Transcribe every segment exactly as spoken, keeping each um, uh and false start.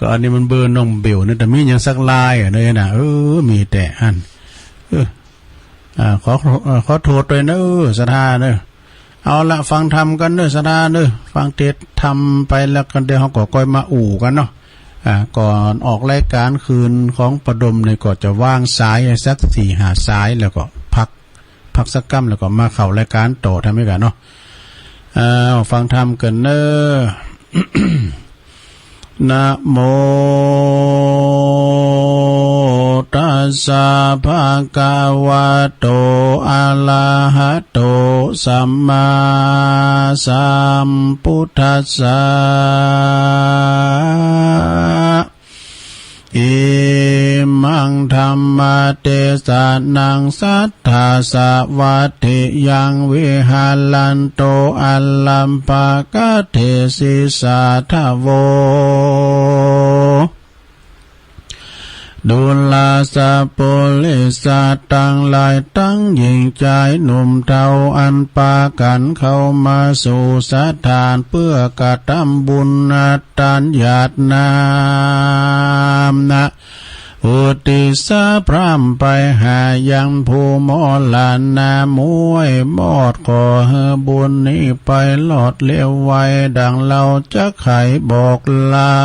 ก็อันนี้มันเบอร์น้องเบลนะ แต่มีหยังสักลายอะเนาะ เออ มีแต่อั้น เออ อ่า ขอ เอ่อ ขอโทษตวยเนาะ ศรัทธาเนาะ เอาละ ฟังธรรมกั๋นเนาะ ศรัทธาเนาะ ฟังเทศน์ธรรมไปแล้วกั๋น เดี๋ยวเฮาก็ก้อยมาอู้กั๋นเนาะ อ่า ก่อนออกรายก๋านคืนของป้อดมนี่ก็จะวางสายสักสี่ห้าสาย แล้วก็พัก พักสักกำ แล้วก็มาเข้ารายก๋านต่อ ทำไมกั๋นเนาะ อ้าว ฟังธรรมกั๋นเนาะ นะโมตัสสะ ภะคะวะโต อะระหะโต สัมมาสัมพุทธัสสะ อิมังธัมมะเตสะนัง สัตถาสะวัตถิยัง วิหะรันโต อะรัมภะกะเตสิ สาธะโว ดูราสะปุริสะตังหลาย ตังหญิงจายหนุ่มเฒ่า อันปากั๋นเข้ามาสู่สถานเปื้อกระตำบุญนะ ตานหยาดน้ำนะ อุทิศะพร่ำไปหายังผู้มรณะ มวยมอด ขอหื้อบุญนี้ไปรอดเร็วไว ดังเฮาจักไขบอกเล่า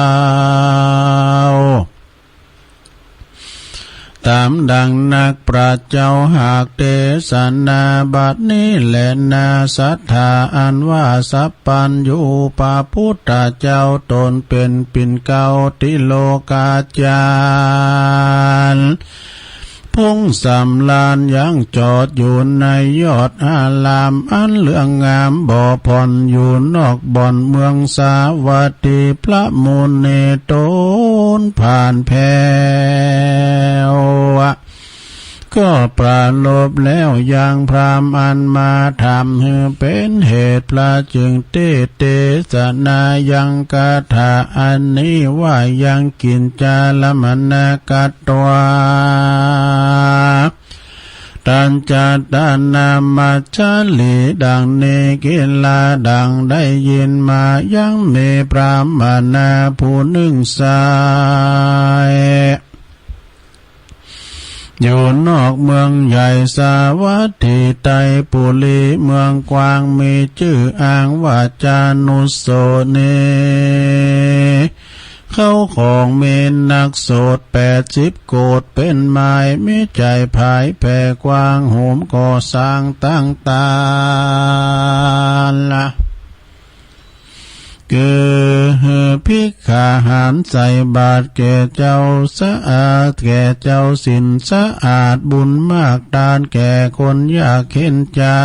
ต๋ามดังนักปราชญ์เจ้าหากเตสนาบัดนี้แลนา ศรัทธาอันว่าสัพพัญญู พระพุทธเจ้าต๋นเป๋นปิ่นเกล้าติโลกาจารย์ ผงสำราญยังจอดอยู่ในยอดอารามอันเลื่องงามบ่ผ่อน อยู่นอกบ่อนเมืองสาวัตถี พระมุนีต๋นผ่านแผ้ว ก็ปรารภแล้วยังพราหมณ์อันมาถาม หื้อเป๋นเหตุพระจึงเตสนายังคาถาอันนี้ว่า ยังกิญจาละมะนะกัตวา ตัญจะตานามัจฉริ ดังนี้ กิลา ดังได้ยินมา ยังมีพราหมณะผู้นึ่งไซร้ อยู่นอกเมืองใหญ่สาวัตถี ไตรปุรีเมืองกว้าง มีจื้ออ้างว่าจานุสโสนี เขาของมีนักโสดแปดสิบโกฏเป๋นมาย มีใจ๋ผายแผ่กว้าง โหมก่อสร้างต่างๆ ละ คือภิกขาหารใส่บาตรแก่เจ้าสะอาด แก่เจ้าศีลสะอาด บุญมากตานแก่คนยากเข็ญใจ๋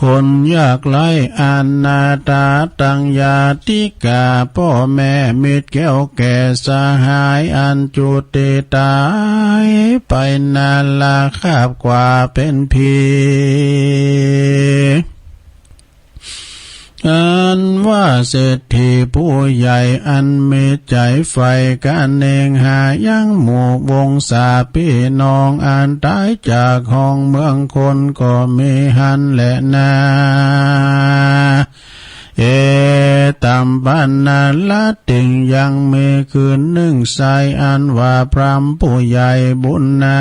คนยากไร้อนาถา ตังญาติกา ป้อแม่มิตรแก้วแก่สหาย อันจุติต๋ายไปนานละคาบกว่าเป๋นผี อันว่าเศรษฐีผู้ใหญ่อันมีใจ๋ใฝ่กั๋นเองหายังหมู่วงศาพี่น้องอันต๋ายจากห้องเมืองคนก็มีหั้นแลนา เอตัมปะนาลาติง ยังมีคืนนึ่งไซร้อันว่าพราหมณ์ผู้ใหญ่บุญนา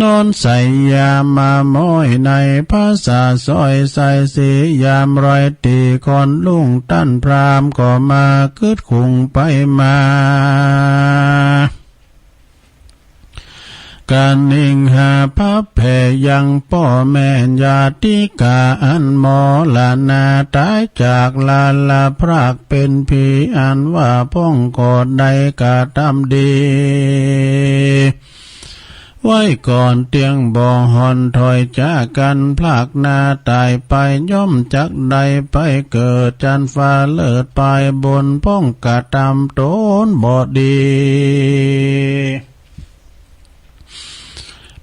นอนใส่ยามาม้อยในผาสาสร้อยใส่สียามร้อยตี๋ก่อนรุ่ง ต้านพราหมณ์ก็มาคึดคุงไปมา กั๋นเองหาพับแผ่ยังป้อแม่ญาติกาอันมรณาต๋ายจากลาละพรากเป๋นผี อันว่าพ่องก็ได้กระตำดี ไว้ก่อนเตี้ยงบ่ห่อนถอยจากกั๋น พรากหน้าต๋ายไปย่อมจักได้ไปเกิดจั๊นฟ้าเลิศปายบน พ่องกระตำต๋นบ่ดี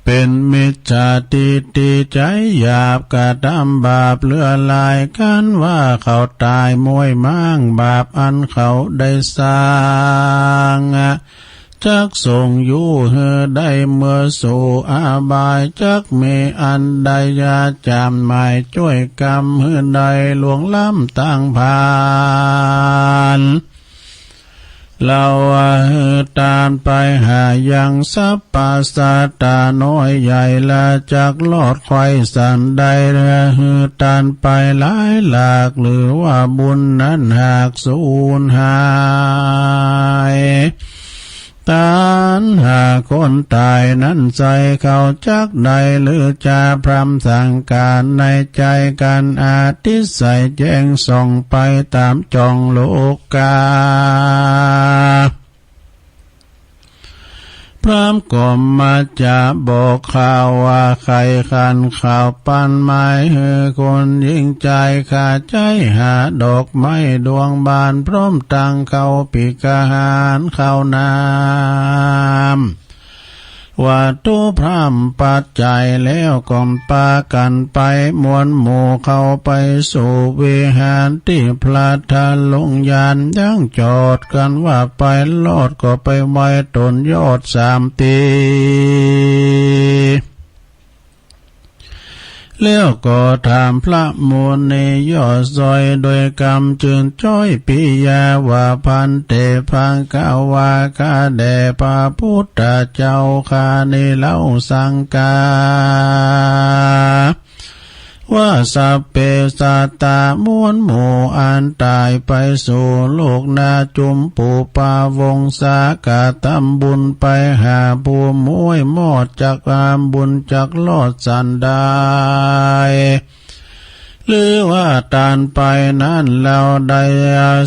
เป๋นมิจฉาทิฏฐิใจ๋หยาบกระตำบาปเหลือหลาย กั๋นว่าเขาต๋ายมวยม้างบาปอันเขาได้สร้าง อะ จักส่งอยู่หื้อได้เมือสู่อบาย จักมีอันใดจะจ๋ำหมายจ้วยกำหื้อได้ล่วงล้ำตางผ่าน ลาวาหื้อตานไปหายังสรรพสัตว์ต๋าน้อยใหญ่ ละจักรอดไขว่สันใด ละหื้อตานไปหลายหลาก หรือว่าบุญนั้นหากสูญหาย ตานหาคนต๋ายนั้นใส เขาจักได้หรือจะพร่ำสั่งก๋านในใจ๋กั๋น อธิสัยแจ้งส่องไปต๋ามจ่องโลกา พร่ำก็มาจะบอกข่าวว่า ใค่ขันข่าวปันหมายหื้อคนหญิงจาย ข้าใจ๊หาดอกไม้ดวงบาน พร้อมตังข้าวปิกอาหารข้าวน้ำ วัตถุพร่ำปัจจัย แล้วก็ปากั๋นไปมวลหมู่เข้าไปสู่วิหารตี้พระธาตุหลวงยาน ยังจอดกั๋นว่าไปรอดก็ไปไหว้ต้นยอดสามตี้ แล้วก็ถามพระมุนียอดซอยโดยกำจืนจ้อยปิยาว่า ภันเต ภควา ข้าแด่พระพุทธเจ้าข้านี้เล่าสังกา ว่า สัพเพสัตตา มวลหมู่อันต๋ายไปสู่โลกนาจุมปูปาวงศา กระตำบุญไปหาผู้มวยมอด จักอาบุญจักรอดสันใด หรือว่าตานไปนั้นลาวได้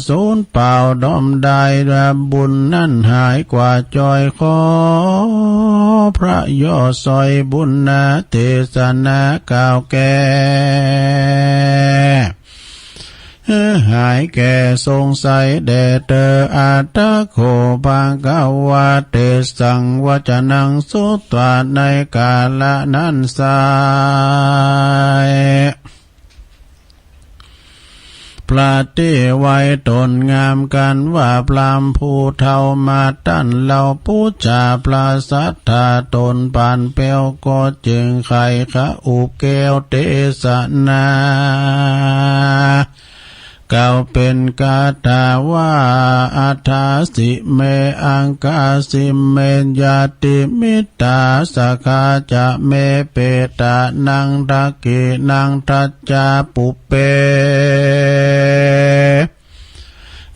สูญเปล่าดอมดาย บุญนั้นหายกว่าจ้อย ขอพระยอดซอยบุญนาเตสนากล่าวแก้ หื้อหายแก้สงสัยแด่เตอ อัตถะโข ภควา เตสัง วจนัง สุตวา ในกาละนั้นไซร้ พระตี้ไหว้ต๋นงามกั๋นว่า พราหมณ์ผู้เฒ่ามาต้านเล่า ปู๋จาพระสัตถาต๋นปานแป้ว ก็จึงใค่ขะอุแก้วเตสนา กล่าวเป๋นคาถาว่า อัฏฐาสิเม อังคาสิเม ญาติมิตตา สขาจะเม เปตานัง ทักขิณัง ทัจจา ปุพเพ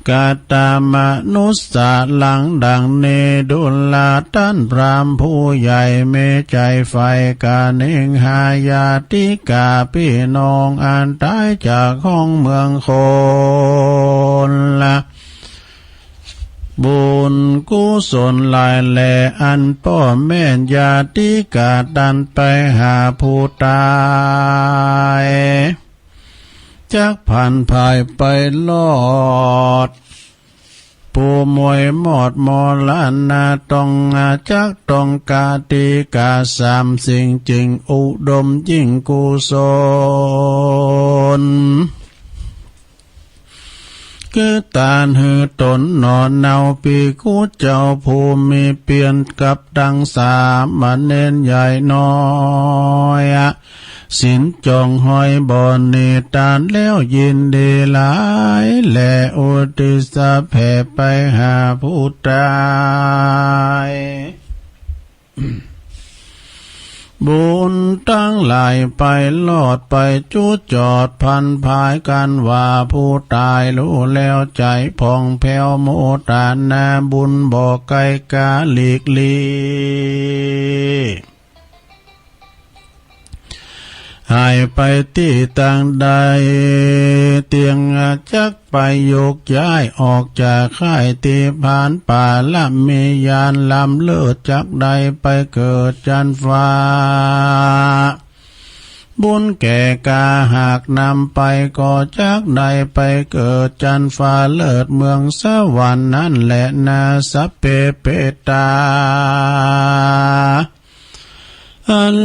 กตมนุสสารัง ดังนี้ดูราต้านพราหมณ์ผู้ใหญ่ มีใจ๋ใฝ่กาเน่งหาญาติกาปี้น้องอันต๋ายจากห้องเมืองคน บุญกุศลหลายแล อันป้อแม่ญาติกาตันไปหาผู้ต๋าย จักผันผายไปรอด ผู้มวยมอดมรณะ ต้องจักต้องกาติกาสามสิ่ง จึงอุดมยิ่งกุศล คือตานหื้อต๋นหนอเนา ภิกขุเจ้าผู้มีเปียรกับตังสามเณรใหญ่น้อย ศีลจ่องห้อยบ่หนีตานแล้วยินดีหลาย และอุทิศแผ่ไปหาผู้ต๋าย บุญตังหลายไปรอดไปจุดจอด ผันผายกั๋นว่าผู้ต๋ายฮู้แล้วใจ๋ผ่องแผ้ว โมทนาบุญบ่ไกลก๋าหลีกลี หายไปตี้ตางใด เตียงจักไปโยกย้ายออกจากค่ายตี้ผาน ปาระมีญาณล้ำเลิศ จักได้ไปเกิดจั๊นฟ้า บุญแก่กาหากนำไป ก็จักได้ไปเกิดจั๊นฟ้าเลิศเมืองสวรรค์นั้นแลนา สัพเพเปตา อัน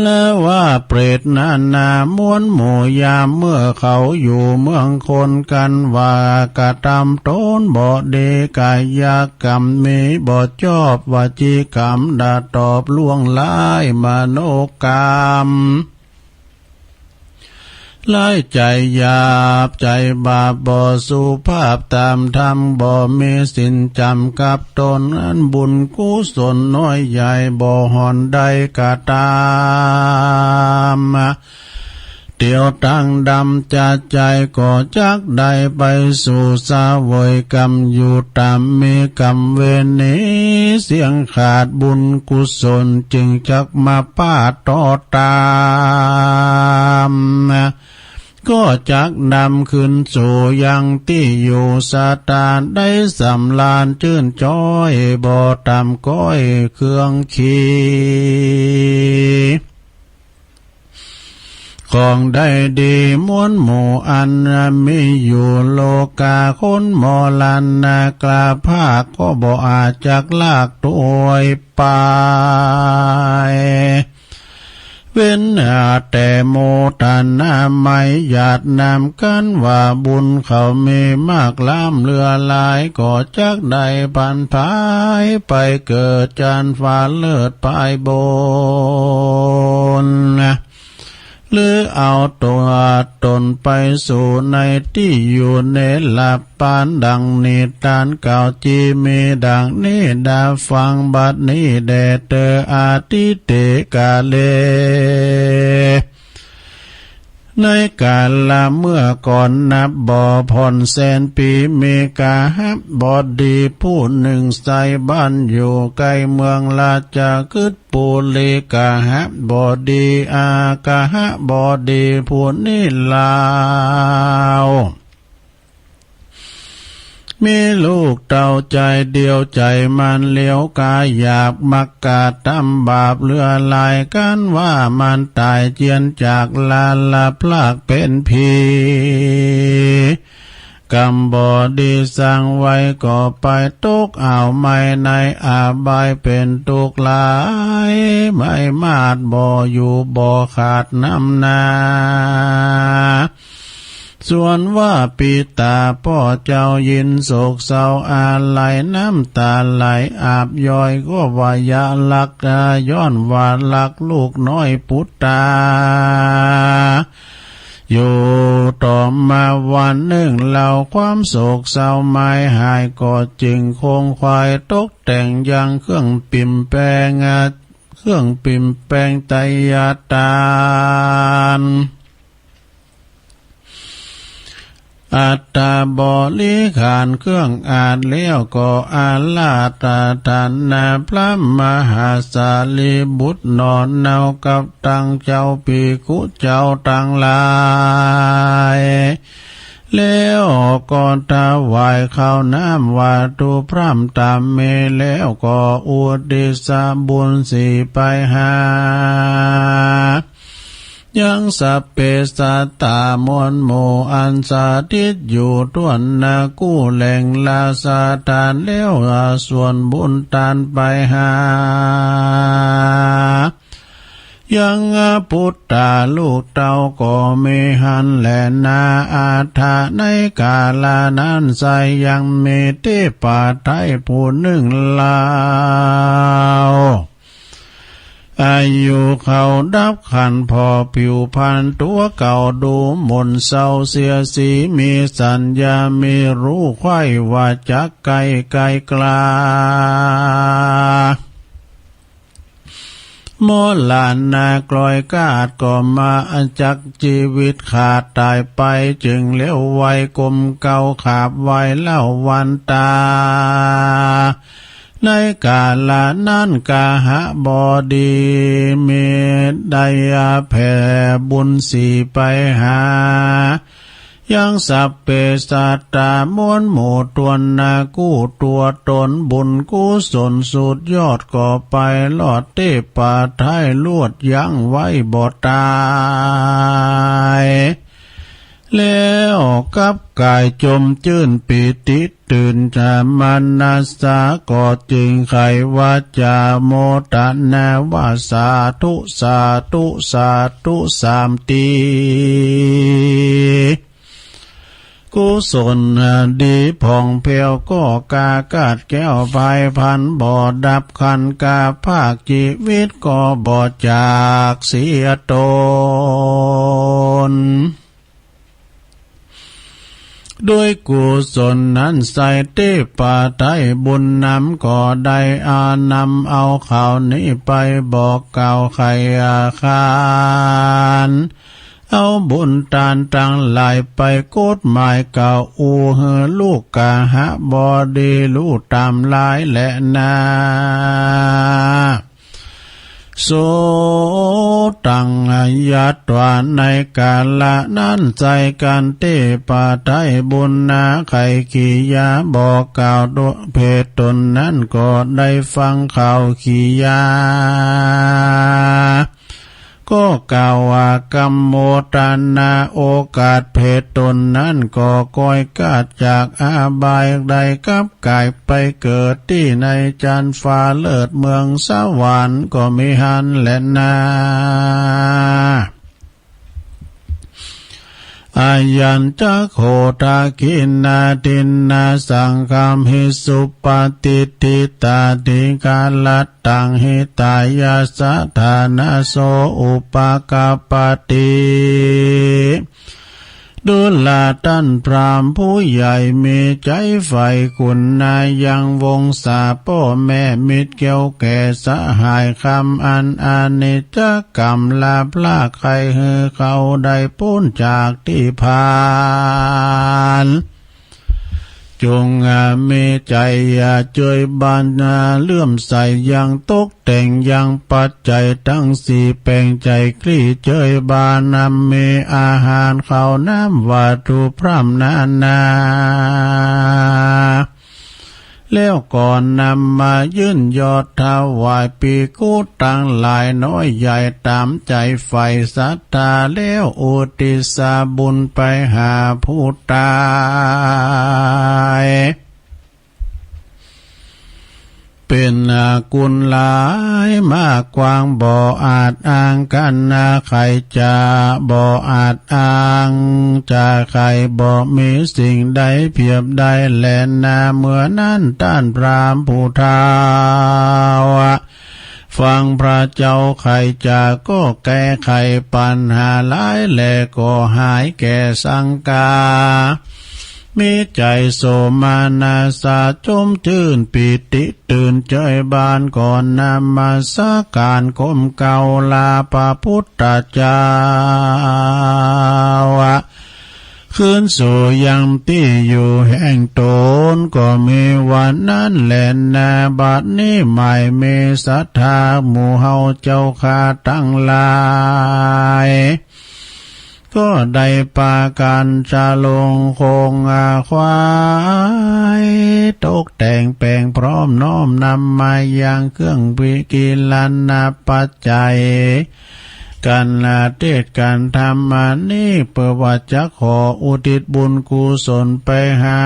ว่าเปรตนานาม้วนหมู่ยามเมื่อเขาอยู่เมืองคนกันว่ากระตำตนบ่ดี กายกรรมมีบ่จอบ วจีกรรมด่าตอบล่วงร้าย มโนกรรม ร้าย ใจ๋หยาบใจ๋บาป บ่สุภาพต๋ามธรรม บ่มีศีลจ๋ำกับต๋น อันบุญกุศลน้อยใหญ่ บ่ห่อนได้กระตำ เตียวตั้งดำจะใจ๋ก็จักได้ไปสู่เสวยกรรมอยู่ต๋าม มีกรรมเวรนี้เสี้ยงขาด บุญกุศลจึงจักมาป้าต่อต๋าม ก็จักนำคืนสู่ยังตี้อยู่ สถานได้สำราญจื้นจ้อย บ่ต่ำก้อยเครื่องขี ของได้ดีม้วนหมู่อันมีอยู่ โลกาคนมรณะกล้าพากก็บ่อาจจักลากตวยไป เว้นแต่โมทนาไมยาดนำ กันว่าบุญเขามีมากล้ำเหลือหลาย ก็จักได้ผันผายไปเกิดจันฟ้าเลิศปายบน หรือเอาตัวต๋นไปสู่ในตี้อยู่เนรปานดังนิทานเก่า จีมีดังนี้ ดาฟังบัดนี้แด่เตอ อาทิเตกาเล ในกาละเมื่อก่อนนับบ่ผ่อนแสนปี มีกหบดีผู้นึ่งใส่บ้านอยู่ใก้เมืองราชคฤห์ปุรี กหบดี อากหบดีผู้นี้ลาว มีลูกเต้าจายเดียว ใจ๋มันเหลียวกาหยาบ มักกระตำบาปเหลือหลาย กันว่ามันต๋ายเจียนจากลาละพรากเป๋นผี กรรมบ่ดีสร้างไว้ก็ไปตกอ่าวไหม้ ในอบายเป๋นตุ๊กข์หลาย ไม่มาดบ่อยู่บ่ขาดนำนา ส่วนว่าปิตาป้อเจ้ายินโศกเศร้าอาลัย น้ำต๋าไหลอาบย้อย ก็ว่าอย่าลัก ย้อนว่าลักลูกน้อยปุตตา อยู่ต่อมาวันนึ่ง เล่าความโศกเศร้าไม้หาย ก็จึงคงไขว่ตกแต่งยังเครื่องปิ่มแปง เครื่องปิ่มแปงไตยทาน อัตตบริขารเครื่องอาดแล้ว ก็อาราธนาพระมหาสารีบุตรหนอ เนากับตังเจ้าภิกขุเจ้าตังหลาย แล้วก็ถวายข้าวน้ำวัตถุพร่ำต๋ามมี แล้วก็อุทิศบุญสี่ไปหา ยังสัพเพสัตตามวลหมู่อันสถิตอยู่ทั่วนากู้แหล่งราชฐานแล้ว ส่วนบุญตานไปหา ยังปุตตาลูกเต้าก็มีหั้นแลนา อัฏฐะในกาละนั้นไซร้ยังมีเทพไตรยผู้นึ่งเล่า อายุเขาดับขันธ์ผ่อผิวพรรณตั๋วเก่าดูหม่นเศร้าเสียสี มีสัญญามีรู้ใคร่ว่าจักไกลไกลกลา มรณะกลอยกาดก็มาจักจีวิตขาดต๋ายไป จึงเลี้ยวไวก้มเก้าขาบไหว้เล่าวันตา ในกาละนั้นกหบดีมีได้แผ่บุญสี่ไปหา ยังสัพเพสัตตามวลหมู่ทั่วนากู้ตั๋วต๋น บุญกุศลสุดยอดก็ไปรอดเทพไตรยลวดยั้งไว้บ่ต๋าย แล้วกับก๋ายจมจื้นปีติตื่น จามนัสสาก็จึงใค่วาจาโมทนาว่า สาธุ สาธุ สาธุ สามตี กุศลดีผ่องแผ้วก็กา กาดแก้วไพรพันธุ์บ่ดับ ครรภ์กาภาคจีวิตก็บ่จากเสียตน ด้วยกุศลนั้นใส่ เตปะไท้บุญนำก็ได้อานำเอาข่าวนี้ไปบอกกล่าวใค่อาคาร เอาบุญตานตังหลายไป กฎหมายกล่าวอู้หื้อลูกกหบดีฮู้ต๋ามลายแลนา โสตัง ยัตวา ในกาละนั้นใส่กั๋น เตปะไท้บุญนาใค่กิยาบอกกล่าวเปตต๋นนั้นก็ได้ฟังข่าวกิยา ก็กล่าวว่ากำโมทนา โอกาสเปตต๋นนั้นก็ก้อยกาดจากอบาย ได้กับก๋ายไปเกิดตี้ในจันทร์ฟ้าเลิศเมืองสวรรค์ก็มีหั้นแลนา อายัญจะโข ทักขิณาทินนาสังคามิ สุปะติฏฐิตาทิกาลัตตัง หิตายะสะฐานะโส อุปะกัปปะติ ดูราต้านพราหมณ์ผู้ใหญ่มีใจ๋ใฝ่คุณนา ยังวงศาป้อแม่มิตรเกี่ยวแก่สหาย คำอันอานิจจะกำลาพลาก ใค่หื้อเขาได้ป๊นจากตี้ผ่าน จงมีใจ๋เจือยบานเลื่อมใสยังตกแต่งยังปัจจัยตังสี่ แป๋งใจ๋กลี้เจือยบาน นำมีอาหารข้าวน้ำวัตถุพร่ำนานา แล้วก็นำมายื่นยอดถวายภิกขุตังหลายน้อยใหญ่ต๋ามใจ๋ใฝ่ศรัทธา แล้วอุทิศบุญไปหาผู้ต๋าย เป๋นกุณหลายมากกว้างบ่อาจอ้างกั๋นนา ใค่จะบ่อาจอ้าง จะใค่บ่มีสิ่งใดเปียบได้แลนา เมื่อนั้นต้านพราหมณ์ผู้เฒ่า ฟังพระเจ้าใค่จาก็แก้ไขปัญหาหลาย และก็หายแก่สังกา มีใจ๋โสมนัสสะจมจื้นปีติตื่นเจือยบาน ก็นมัสก๋านก้มเกล้าลาพระพุทธเจ้า คืนสู่ยังตี้อยู่แห่งต๋น ก็มีวันนั้นแลนา บัดนี้หมายมีศรัทธาหมู่เฮาเจ้าข้าตังหลาย ก็ได้ปากั๋นจะลงโคงอาควาย ตกแต่งแป๋งพร้อมน้อมนำมายังเครื่องปิกิลานะปัจจัย กั๋นละเตศน์กั๋นธรรมอันนี้ เปื้อว่าจะขออุทิศบุญกุศลไปหา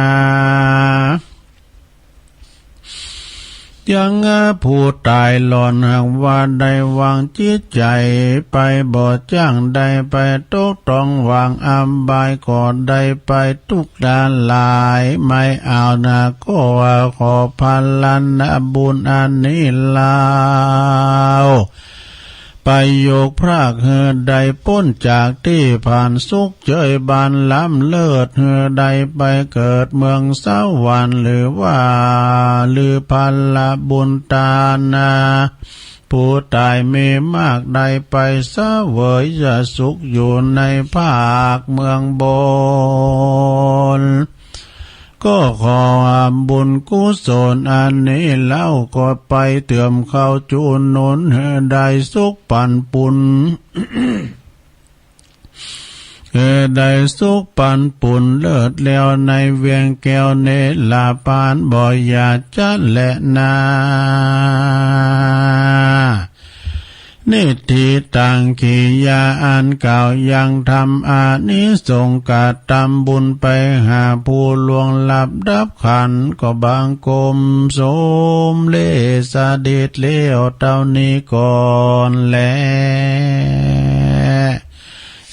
ยังผู้ต๋ายหล่อน หากว่าได้วางจิตใจ๋ไปบ่จ้าง ได้ไปตกต้องวางอบาย ก็ได้ไปตุ๊กข์หลาย ไม่เอานา ก็ว่าขอผลนาบุญอันนี้เล่า ไปยกพรากหื้อได้ป๊นจากตี้ผ่าน สุขเจยบานล้ำเลิศ หื้อได้ไปเกิดเมืองสวรรค์ หรือว่า หรือผลบุญตานา ผู้ต๋ายมีมากได้ไปเสวยสุขอยู่ในภาคเมืองบน ก็ขอบุญกุศลอันนี้เล่า ก็ไปเติมเข้าจุหนุน หื้อได้สุขปันปุญ หื้อได้สุขปันปุญเลิศแล้ว ในเวียงแก้วเนรปานบ่อย่าจัดแลนา นิทธิตัง กิริยาอันกล่าวยังธรรม อานิสงส์กระตำบุญไปหาผู้ล่วงลับดับขันธ์ ก็บังคมสมเร็จเสด็จแล้วเต้านี้ก่อนแล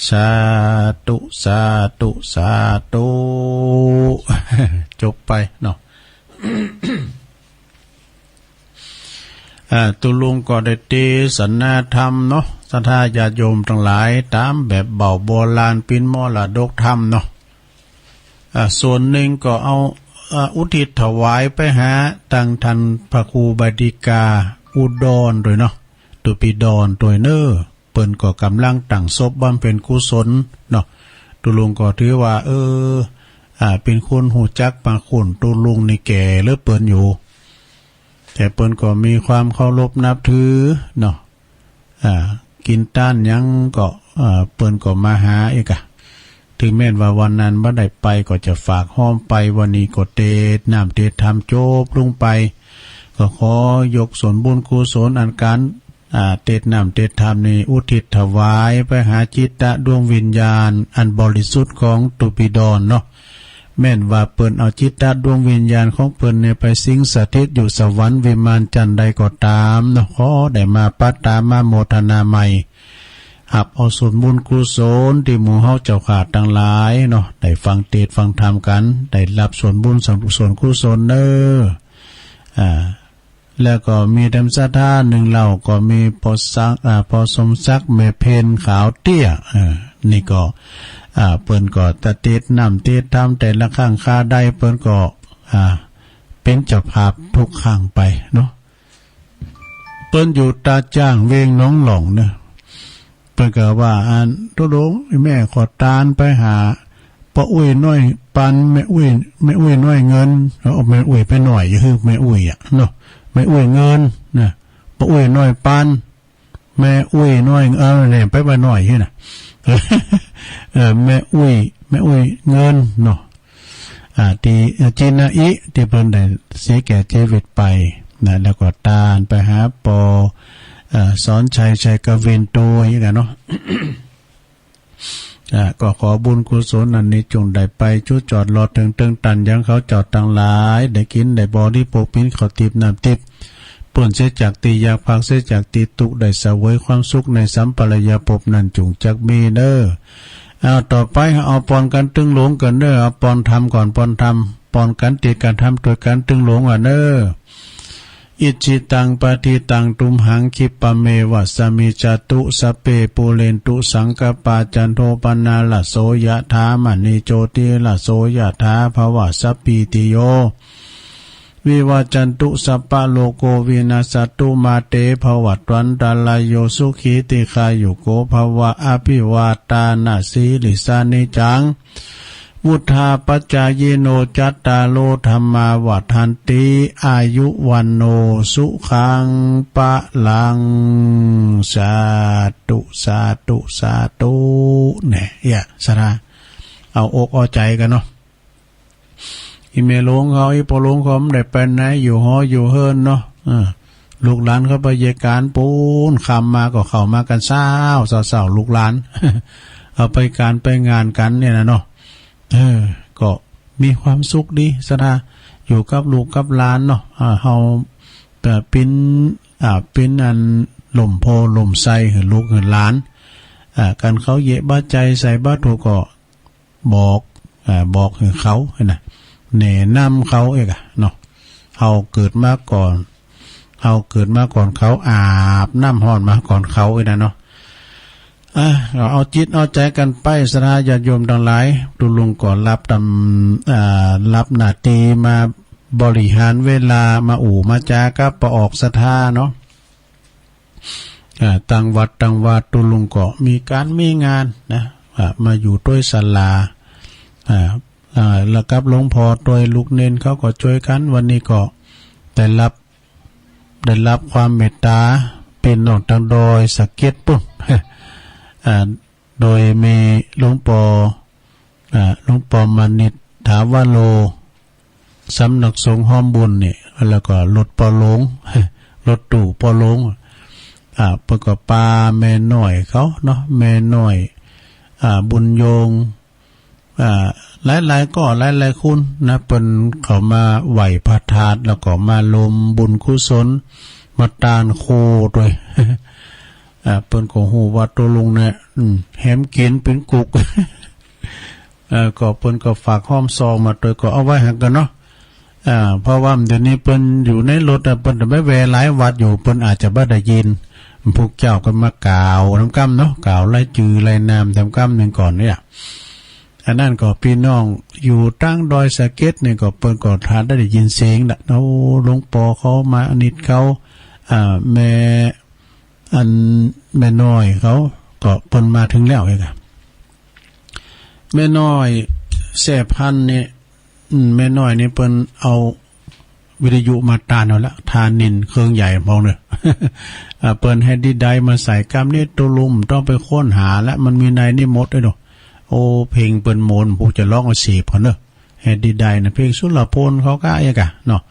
สาธุ สาธุ สาธุ จบไปเนาะ อ่า ตุ๊ลุงก็ได้เตสนาธรรมเนาะ ศรัทธาญาติโยมตังหลาย ต๋ามแบบเบาโบราณ เป๋นมรดกธรรมเนาะ อ่า ส่วนนึ่งก็เอา อ่า อุทิศถวายไปหาตังท่านพระครูบดิกา อุดรตวยเนาะ ตุ๊ปิดรตวยเน่อ เปิ้นก็ก่ำลังตั้งศพบำเพ็ญกุศลเนาะ ตุ๊ลุงก็ถือว่า เออ อ่า เป๋นคนฮู้จักพระคุณ ตุ๊ลุงนี่แก่เหลือเป๋นอยู่ แต่เปิ้นก็มีความเคารพนับถือเนาะ อ่า กิ๋นต้านหยังก็ อ่า เปิ้นก็มาหาเอกอะ เถิงแม้นว่าวันนั้นบ่ได้ไปก็จะฝากฮ้อมไป วันนี้ก็เตสน้ำเตสธรรมจบลงไป ก็ขอยกส่วนบุญกุศลอันก๋าน อ่า เตสน้ำเตสธรรมนี้อุทิศถวายไปหาจิตตะดวงวิญญาณอันบริสุทธิ์ของตุ๊ปิดรเนาะ แม้นว่าเปิ้นเอาจิตตะดวงวิญญาณของเปิ้นเนี่ยไปสิงสถิตอยู่สวรรค์วิมานจั่นใดก็ต๋ามเนาะ ขอได้มาปะตามมาโมทนาใหม่ ฮับเอาส่วนบุญกุศลตี้หมู่เฮาเจ้าข้าตังหลายเนาะ ได้ฟังเตสน์ฟังธรรมกั๋น ได้ฮับส่วนบุญส่วนกุศลเน่อ อ่า แล้วก็มีแถมศรัทธานึ่งเล่า ก็มีป้อสัก อ่า ป้อสมศักดิ์ แม่เพ็ญ ขาวเตี้ย เออ นี่ก็ อ่า เปิ้นก็ตะเตสน้ำเตสธรรมแต่ละครั้งคาใด เปิ้นก็ อ่า เป๋นเจ้าภาพทุกครั้งไปเนาะ เปิ้นอยู่ต๋าจ้าง เวงหนองหล่องเน่อ เปิ้นก็ว่า อัน ตุ๊ลุง แม่ขอตานไปหา ป้ออุ้ยน้อยปัน แม่อุ้ย แม่อุ้ยน้อยเงิน เอ้า แม่อุ้ยไปน้อย อย่าหื้อแม่อุ้ยอะเนาะ แม่อุ้ยเงินนะ ป้ออุ้ยน้อยปัน แม่อุ้ยน้อย เออ เนี่ย ไปว่าน้อยหื้อนะ เออ แม่อุ้ย แม่อุ้ยเงินเนาะ อ่า ตี้ อ่า จินาอิ ตี้เปิ้นได้เสียแก่จีวิตไปนะ แล้วก็ตานไปหาป้อ เอ่อ สอนชัย ชัยกวิน ตวยกั๋นเนาะ อ่า ก็ขอบุญกุศลอันนี้จงได้ไปจุดจอดรอดเถิงเติงตันยังเขาเจ้าตังหลาย ได้กิ๋นได้บริโภค ปิ้นข้าวติ๊บน้ำติ๊บ ป๊นเสียจากตี้ยาก พรากเสียจากตี้ตุ๊กข์ ได้เสวยความสุขในสัมปรายภพนั้นจุ่งจักมีเน่อ เอา ต่อไปเอาปอนกั๋นตึงหลงกั๋นเน่อ เอาปอนธรรมก่อน ปอนธรรม ปอนกั๋นตี้กระทำตวยกั๋นตึงหลงอ่ะเน่อ อิจฉิตัง ปะฏิตัง ตุมหัง คิปปะเมวะ สะมิจฉตุ สัพเพ ปูเรนตุ สังกัปปา จันโท ปะนา ระโส ยะถา มะณิ โชติ ระโส ยะถา ภะวะ สัพพีติโย วิวัจจันตุ สัพพะโรโค วินัสสะตุ มาเต ภะวัตวันตะราโย สุขี ทีฆายุโก ภะวะ อะภิวาทานะสีลิสสะ นิจจัง วุฑฒาปะจายิโน จัตตาโร ธัมมา วัฑฒันติ อายุ วัณโณ สุขัง พะลัง สาธุ สาธุ สาธุ เนี่ย เอี้ย ศรัทธา เอาอกเอาใจ๋กั๋นเนาะ อี่แม่หลวงเขา อี่ป้อหลวงเขาบ่ได้ไปไหน อยู่หออยู่เฮือนเนาะ เออ ลูกหลานเขาไปเยียะก๋านปู๊น ค่ำมาก็เข้ามากั๋นเซ้า เซ้า เซ้า ลูกหลาน เอาไปก๋านไปงานกั๋นเนี่ยนะเนาะ เออ ก็มีความสุขดี ศรัทธา อยู่กับลูกกับหลานเนาะ อ่า เฮา เอ่อ เป๋น อ่า เป๋นอันล่มโพธิ์ล่มไทรหื้อลูกหื้อหลาน อ่า กั๋นเขาเยียะบ่าใจ๋ใส่บ่าถูกก็ บอก อ่า บอกหื้อเขานะ แนะนำเขาเอกอะเนาะ เฮาเกิดมาก่อน เฮาเกิดมาก่อนเขา อาบน้ำฮ้อนมาก่อนเขาเอกนะเนาะ อ่ะ เอาจิตเอาใจ๋กั๋นไป ศรัทธาญาติโยมตังหลาย ตุ๊ลุงก็ฮับต๋าม อ่า ฮับหน้าตี้มาบริหารเวลา มาอู้มาจ๋ากับป้อออกศรัทธาเนาะ อ่า ตังวัดตังวาตุ๊ลุงก็มีก๋านมีงานนะ อ่า มาอยู่ตวยศาลา อ่า อ่า แล้วกับหลวงพ่อตวยลูกเณรเขาก็จ้วยกั๋น วันนี้ก็ได้ฮับ ได้ฮับความเมตต๋า ปี้น้องตังดอยสะเก็ดปู๊น อ่า โดยมีหลวงป้อ อ่า หลวงป้อมณิษฐ ถาวโร สำนักสงฆ์ฮ้อมบุญนี่ แล้วก็รถป้อหลวง รถตู้ป้อหลวง อ่า เปิ้นก็ปาแม่น้อยเขาเนาะ แม่น้อย อ่า บุญโยง อ่า หลายๆ ก็หลายๆ คนนะ เปิ้นเข้ามาไหว้พระธาตุ แล้วก็มาลมบุญกุศล มาตานโคตวย อ่า เปิ้นก็ฮู้ว่าตกลงเนี่ย อืม แหมกิ๋นเป๋นกุก เอ่อ ก็เปิ้นก็ฝากห้อมซองมาตวย ก็เอาไว้หันกั๋นเนาะ อ่า เพราะว่าเดี๋ยวนี้เปิ้นอยู่ในรถอะ เปิ้นจะไปแวะหลายวัดอยู่ เปิ้นอาจจะบ่ได้ยิน พวกเจ้าก็มากล่าวนำก้ำเนาะ กล่าวไล่จื้อไล่นามนำก้ำหนึ่งก่อนเนี่ย อันนั้นก็ปี้น้องอยู่ตางดอยสะเก็ดนี่ก็เปิ้นก็ถ้าได้ยินเสียงละ โอ้ หลวงปอเขามานิดเขา อ่า แม่ อันแม่น้อยเขาก็เปิ้นมาเถิงแล้วเองอะ แม่น้อยแซ่พันธุ์นี่ อืม แม่น้อยนี่เปิ้นเอาวิทยุมาตานเอาละ ตานนินเครื่องใหญ่พองเน่อ อ่า เปิ้นแฮดดีไดร์มาใส่ก้ำนี้ ตกลงต้องไปค้นหาละ มันมีในนี้หมดเลยเนาะ โอ้ เพลงเปิ้นโมน ผู้จะร้องเอาเสพก่อนเน่อ แฮดดีไดร์นะ เพลงสุรพลเขาก็เอกอะเนาะ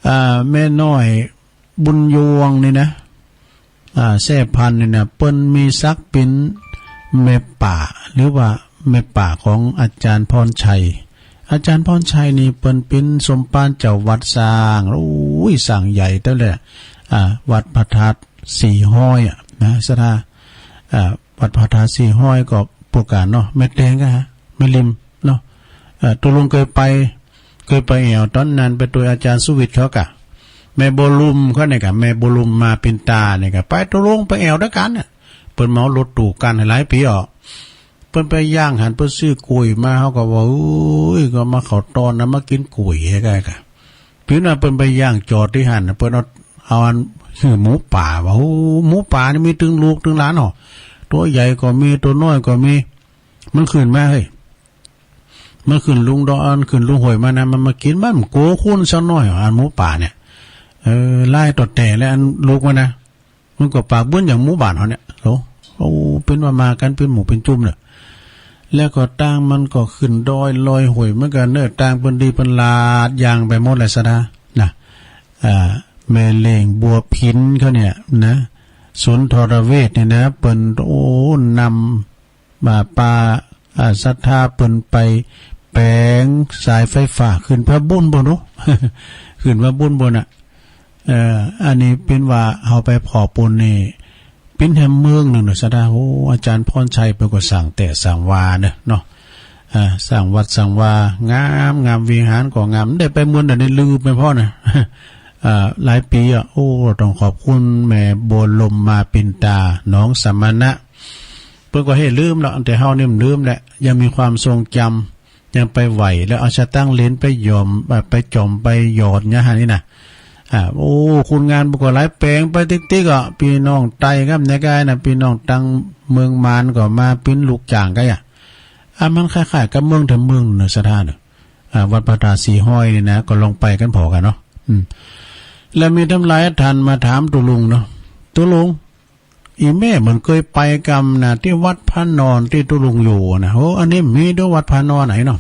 อ่า แม่น้อยบุญยวงนี่นะ อ่า แซ่พันธุ์นี่นะ เปิ้นมีศักดิ์เป๋นแม่ป๋า หรือว่าแม่ป๋าของอาจารย์พรชัย อาจารย์พรชัยนี่เปิ้นเป๋นสมภารเจ้าวัดสร้าง โอ้ย สร้างใหญ่เต้าแหละ อ่า วัดพระธาตุสี่ห้อยอะนะ ศรัทธา อ่า วัดพระธาตุสี่ห้อยก็ผู้ก๋านเนาะ แม่แตงก็ฮะ แม่ริมเนาะ เอ่อ ตกลงเกยไป เกยไปแอ่ว ตอนนั้นไปตวยอาจารย์สุวิทย์เขาก่ะ แม่บัวลุมเขาเนี่ยก่ะ แม่บัวลุมมาปินตาเนี่ยก่ะ ไปตกลงไปแอ่วตวยกั๋นเนี่ย เปิ้นเหมารถตู้กั๋นหลายปี๋ออก เปิ้นไปย่างหั้น เปิ้นซื้อก๋วยมา เขาก็ว่า เอ้ย ก็มาเข้าตอนนะ มากิ๋นก๋วยแฮะก่ะ ปี๋นั้นเปิ้นไปย่างจอดตี้หั้นน่ะ เปิ้นเอา เอาอัน หื้อหมูป่า ว่า โอ้ หมูป่านี่มีตึงลูกตึงหลานหนอ ตั๋วใหญ่ก็มี ตั๋วน้อยก็มี มันขึ้นมาเฮ้ย มันขึ้นลุงดอน ขึ้นลุงห้วยมานะ มันมากิ๋น มันโกคุณสักหน้อย อันหมูป่าเนี่ย เออ ลายต่อแต่และอันลูกมันนะ มันก็ปากเบิ้นอย่างหมู่บ้านเฮาเนี่ย โห โอ้ เป๋นว่ามากั๋นเป๋นหมู่เป๋นจุ่มเนี่ย แล้วก็ตางมันก็ขึ้นดอยลอยห้วยเหมือนกั๋นเน่อ ตางเปิ้นดีเปิ้นลาดยางไปหมดแหละศรัทธานะ อ่า แม่เล่งบัวผินเขาเนี่ยนะ สุนทรเวชเนี่ยนะ เปิ้น โอ้ นำ บ่าปา อ่า ศรัทธาเปิ้นไปแป๋งสายไฟฟ้าขึ้นพระบุญบ่เนาะ ขึ้นพระบุญบ่น่ะ เอ่อ อันนี้เป๋นว่าเฮาไปผ่อปูนนี่ เป๋นแหมเมืองนึ่งเนาะศรัทธา โอ้ อาจารย์พรชัยเปิ้นก็สร้างแต๊สร้างวาเนาะ เนาะ อ่า สร้างวัดสร้างวางามงาม วิหารก็งาม ได้ไปเมืองใดนี่ลืมไปพ่อนะ อ่า หลายปี๋อะ โอ้ ต้องขอบคุณแม่บัวลมมาปินตา หนองสมณะ เปิ้นก็เฮ้ลืมละ แต่เฮานี่มันลืมแหละ ยังมีความทรงจ๋ำ ยังไปไหว้ แล้วเอาสตางค์เหรียญไปหย่อม อ่า ไปจ๋อมไปหยอดเนี่ยฮะนี่นะ อ่า โอ้ คุณงานเปิ้นก็หลายแป๋งไปติ๊กๆ อ่ะ ปี้น้องไตก้ำเนี่ยก้ายนะ ปี้น้องตางเมืองมานก็มาเป๋นลูกจ้างก้ายอ่ะ อ่า มันคล้ายๆ กับเมืองแถมเมืองเน่อศรัทธาเน่อ อ่า วัดพระธาตุสี่ห้อยนี่นะ ก็ลองไปกั๋นผ่อกั๋นเนาะ อืม แล้วมีตางหลายต้านมาถามตุ๊ลุงเนาะ ตุ๊ลุง อี่แม่เหมือนเกยไปกำนะ ตี้วัดพระนอนตี้ตุ๊ลุงอยู่นะ โอ้ อันนี้มีตวยวัดพระนอนไหนเนาะ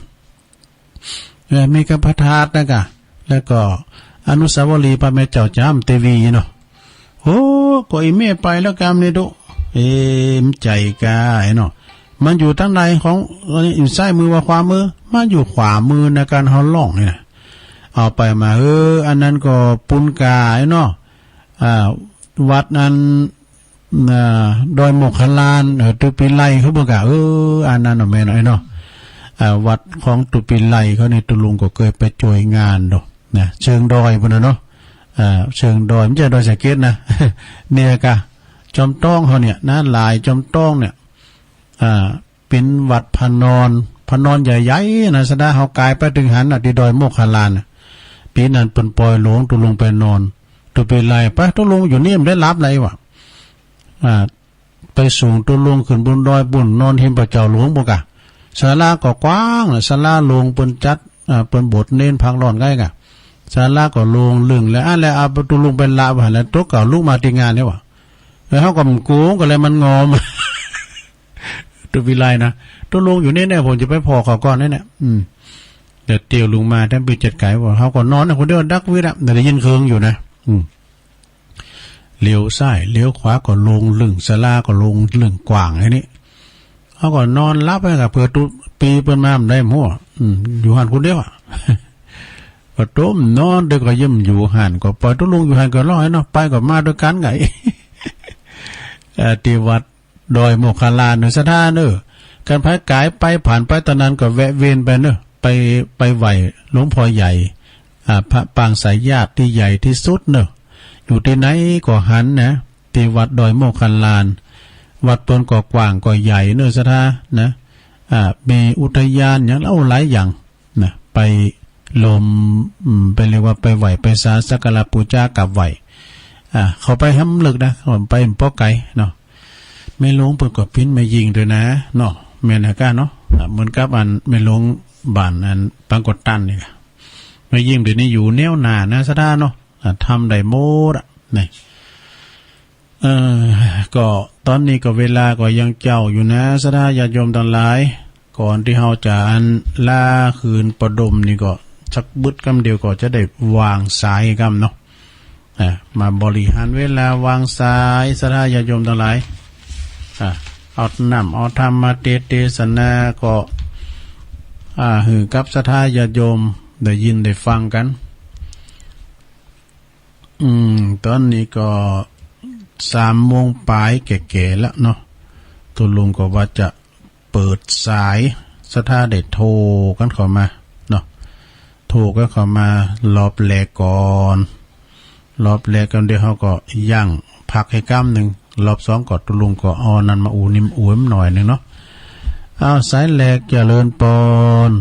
เออ มีกับพระธาตุนะก่ะ แล้วก็อนุสาวรีย์พระแม่เจ้าจามเทวีเนาะ โอ้ ก็อี่แม่ไปแล้วกำนี่ตุ๊ เอ มันใจ๋ก้ายเนาะ มันอยู่ตางใดของ อันนี้อยู่ซ้ายมือบ่ขวามือ มันอยู่ขวามือในก๋านเฮาล่องนี่นะ เอาไปมา เออ อันนั้นก็ปูนก๋ายเนาะ อ่า วัดนั้น อ่า ดอยโมคคัลลาน เออ ตุ๊ปิไลเขาบอกอะ เออ อันนั้นเนาะ แม่นเนาะ ไอ้เนาะ อ่า วัดของตุ๊ปิไลเขานี่ ตุ๊ลุงก็เกยไปจ้วยงานเนาะ นะ เชิงดอยปู้นน่ะเนาะ อ่า เชิงดอย บ่ใจ้ดอยสะเก็ดนะ เนี่ยก่ะ จอมต้องเขาเนี่ยนะ หลายจอมต้องเนี่ย อ่า เป๋นวัดพระนอน พระนอนใหญ่ๆ นะ ศรัทธา เฮากายไปเถิงหั้นน่ะ ตี้ดอยโมคคัลลานน่ะ ปี๋นั้นเปิ้นปล่อยหลวงตุ๊ลุงไปนอน ตุ๊ปิไล ไป ตุ๊ลุงอยู่นี่บ่ได้หลับไหนวะ อ่า ไปส่งตุ๊ลุงขึ้นบนดอยปู้น นอนฮิมพระเจ้าหลวงปู้นก่ะ ศาลาก็กว้างน่ะ ศาลาหลวงเปิ้นจัด อ่า เปิ้นโบสถ์เณรพักร้อนก้ายก่ะ ศาลาก็โล่งลึ่งแล้ว อันแล้วเอาตุ๊ลุงไปละไว้หั้นแล้ว ตุ๊กเก่าลุกมาตี้งานนี่วะ แล้วเฮาก็บ่โก๋งก็เลยมันงอม ตุ๊ปิไลนะ ตุ๊ลุงอยู่นี่เนี่ย ผมจะไปผ่อเขาก่อนนี่เนี่ย อืม เดี๋ยวเตียวลุงมา ต้านปี้จัดก๋ายว่า เฮาก็นอนนะ คนเดียวดักวิทย์อะ แต่ได้ยินเคิงอยู่นะ อืม เหลียวซ้ายเหลียวขวาก็โล่งลึ่ง ศาลาก็โล่งลึ่งกว้างไอ้นี่ เฮาก็นอนหลับไปกะ เผื่อตุ๊ปีเปิ้นมาบ่ได้หั้ว อืม อยู่หั้นคนเดียวอะ ก็ต้มนอนเดียวก็เยี่ยมอยู่หั้น ก็ปล่อยตุ๊ลุงอยู่หั้นก็ร้อยเนาะ ไปก็มาตวยกั๋นไง เอ่อ ตี้วัดดอยโมคคัลลาเนาะ ศรัทธาเนาะ คันใผก๋ายไปผ่านไปตางนั้นก็แวะเวียนไปเนาะ ไป ไปไหว้หลวงพ่อใหญ่ อ่า พระปางสายญาติตี้ใหญ่ตี้สุดเนาะ อยู่ตี้ไหนก็หันนะ ตี้วัดดอยโมคคัลลา วัดเปิ้นก็กว้างก็ใหญ่เนาะ ศรัทธานะ อ่า มีอุทยานหยัง โอ้ หลายอย่างนะ ไปลม อืม ไปเรียกว่าไปไหว้ไปสา สักการะปู๋จากราบไหว้ อ่า เข้าไปบ่ลึกนะ ไปบ่ปอไก๋เนาะ แม่หลวงเปิ้นก็เป๋นแม่ญิงตวยนะเนาะ แม่นหากะเนาะ อ่า เหมือนกับอันแม่หลวงบ้านอันปางกอดตันนี่กะ แม่ญิงเดี๋ยวนี้อยู่แนวหน้านะ ศรัทธาเนาะ อ่า ทำได้หมดอะ นี่ เอ่อ ก็ต๋อนนี้ก็เวลาก็ยังเจ๊าอยู่นะ ศรัทธาญาติโยมตังหลาย ก่อนตี้เฮาจะอันลาคืนปะดมนี่ก็สักบึดกำเดียวก็จะได้วางสายกำเนาะ อ่ะ มาบริหารเวลาวางสาย ศรัทธาญาติโยมตังหลาย อ่ะ เอาน้ำเอาธรรมมาเตสน์เตสนาก็ อ่า หื้อกับศรัทธาญาติโยมได้ยินได้ฟังกั๋น อืม ต๋อนนี้ก็สามโมงป๋ายแก่ๆ แล้วเนาะ ตุ๊ลุงก็ว่าจะเปิดสาย ศรัทธาได้โทรกั๋นเข้ามาเนาะ โทรกั๋นเข้ามารอบแรกก่อน รอบแรกกำเดียวเฮาก็ยั้งพักหื้อกำนึ่ง รอบสองก็ตุ๊ลุงก็เอานั้นมาอู้นิ่มอู้หน่อยนึ่งเนาะ อ้าว สายแรกเจริญปอน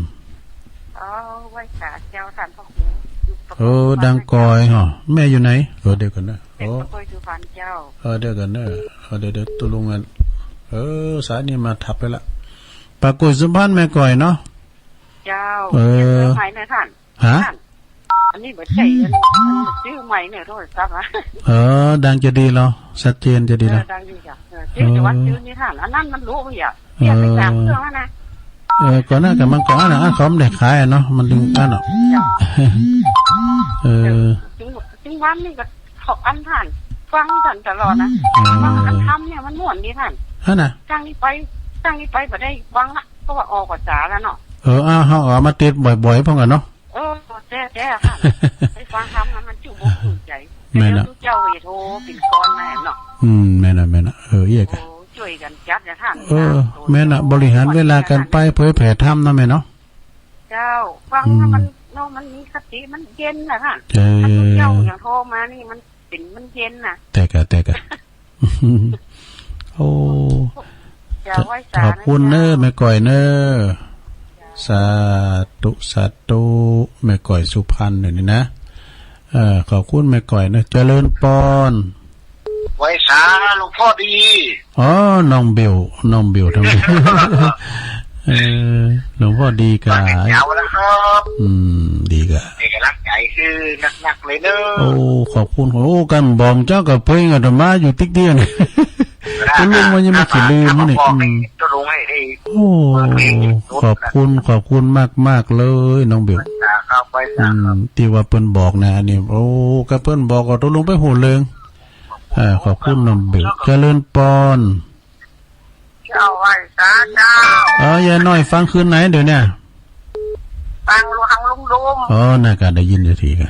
อ๋อ ไหว้สาเจ้าต้านพระครู อยู่ เออ ดังกอยเหรอ แม่อยู่ไหน เออ เดี๋ยวก่อนเน่อ เป๋น โอ้ พระครูสุพรรณเจ้า เออ เดี๋ยวก่อนเน่อ เออ เดี๋ยว เดี๋ยวตุ๊ลุงอัน เออ สายนี้มาทับไปละ ป้ากุยสุพรรณแม่ก้อยเนาะ เจ้า เออ เปลี่ยนเสื้อใหม่เน่อต้าน ฮะ ต้าน อันนี้บ่ใจ้ อันนี้จื้อใหม่เน่อโทรศัพท์อะ เออ ดังจะดีเหรอ ชัดเจนจะดีเหรอ เออ ดังดีจ้ะ เออ จื้อ เออ จังหวัดจื้อนี่ต้าน อันนั้นมันรู้บ่อยาก เปลี่ยนไปสามเครื่องแล้วนะ เออ ก่อนหน้ากับมันก่อนนะ อันเขาบ่ได้ขายอะเนาะ มันดึงอันเนาะ จ้ะ เออ เออ จึง จึงวันนี้ก็เขาอันต้าน ฟังต้านตลอดนะ เออ ฟังอันธรรมเนี่ยมันม่วนดีต้าน ฮะนะ ตั้งนี้ไป ตั้งนี้ไปบ่ได้ฟังละ เพราะว่าออกภาษาแล้วเนาะ เออ เอา เอา เอามาติดบ่อยๆ พร้อมกั๋นเนาะ เออ แต๊ๆ ค่ะ ไปฟังธรรมนะ มันจุอกจุกใจ๋ แม่นอะ เดี๋ยวตุ๊เจ้าก็จะโทรเป๋นก้อนมาเนาะ อืม แม่นอะ แม่นอะ เออ เอี้ยกะ โอ้ จ้วยกั๋นจัดนะต้าน เออ สามตัว แม่นอะ บริหารเวลากั๋นไปเผยแผ่ธรรมนะแม่เนาะ เจ้า ฟังแล้วมัน อืม เนาะ มันมีคติ มันเย็นนะต้าน เออ ถ้าตุ๊เจ้ายังโทรมานี่มันเป๋น มันเย็นนะ แต๊กะ แต๊กะ โอ้ เจ้า ไหว้สา ขอบคุณเน่อ เจ้า แม่ก้อยเน่อ สาธุ สาธุ แม่ก้อยสุพรรณเนี่ยนี่นะ เออ ขอบคุณแม่ก้อยเน่อ เจริญปอน ไหว้สาหลวงพ่อดี อ๋อ น้องเบล น้องเบลทางนี้ เออ หลวงพ่อดีกะ มาแต่เจ๊าแล้วครับ อืม ดีกะ เป๋นก๋ำลังใจ๋หื้อนักๆ เลยเน่อ โอ้ ขอบคุณ โอ้ กั๋นบ่มเจ้ากับเปิ้นอาตมาอยู่ติ๊กเดียวนี่ ตุ๊ลุงมันยังบ่ขี้ลืมนี่ บอกให้ อืม ตุ๊ลุงให้ ให้ โอ้ เปิดเพลง ขอบคุณ ขอบคุณมากๆ เลย น้องเบล ไหว้สาครับ ไหว้สาครับ อืม ตี้ว่าเปิ้นบอกนะ อันนี้ โอ้ กะเปิ้นบอกก็ตุ๊ลุงไปฮู้เรื่อง อ่า ขอบคุณน้องเบล เจริญปอน เจ้า ไหว้สาเจ้า เออ ยายน้อยฟังคืนไหนเดี๋ยวเนี่ย ฟังหลวงลุงโดม อ๋อ น่ากะได้ยินอยู่ทีกะ